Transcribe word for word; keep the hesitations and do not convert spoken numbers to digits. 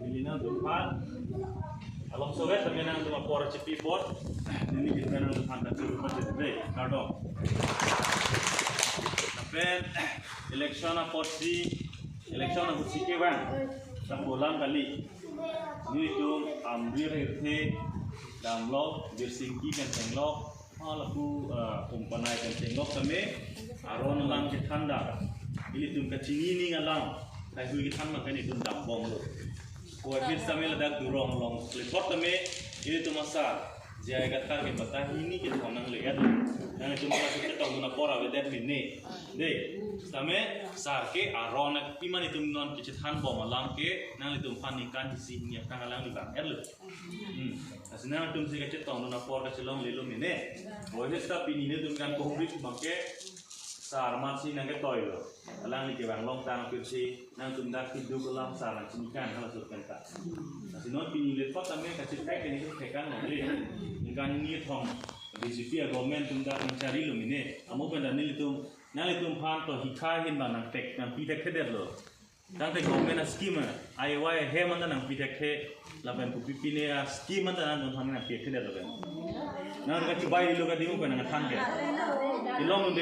Neli nangtumphan along sovet tame nangtum apor chipi bot. Neli kita nangtumphan ta churu pachit dei. Kardom. Lapen election apotsi, election apotsi kevang. Tapolam kali. Nelitum Amri Hirthe damlo, Birsingki pen tenglok, halapu, eh, Umpanai pen tenglok tame, aron alam kethan dam. Ilitum kachini ning alam, haihui kethan ma pen itum dambomlo. Ko aphi tame ladak Durong along klethot tame, ilitum asar, J I Kathar ke bata hini kethom nangle-et. Nanglitum asar chetongdun apor avedet mene. Dei, tame sar ke aron pima nelitum non kechethanbom alam ke, nanglitum aphan ningkan isi hini aphrang alangli vang-etlo. Hmm. Lasi nangtumsi kachetongdun apor kachelonglelo mene. Boy sesta pini nelitum kan kohumri abang ke sar amatsi nangketoilo. Alangli kevang longtang apirsi nangtum dak keduk alam sar nangchinikan halaso pen ta. Lasi non pini le thot tame kachethek ke nelitum thekang longle. Ningkan hini kethom B J P a-government atum dak nangcharilo mene. Amo pen ta nelitum, nanglitum aphan to hikha ahin abang nangthek, nangpithekthedetlo. Tangte government a-scheme, I Y hem anta nangpithekthe, lapen kopipine a-scheme anta nangtum aphan nangpithekthe lapen. Nang kachibai lo kadimu pen nangthan ke. Ilong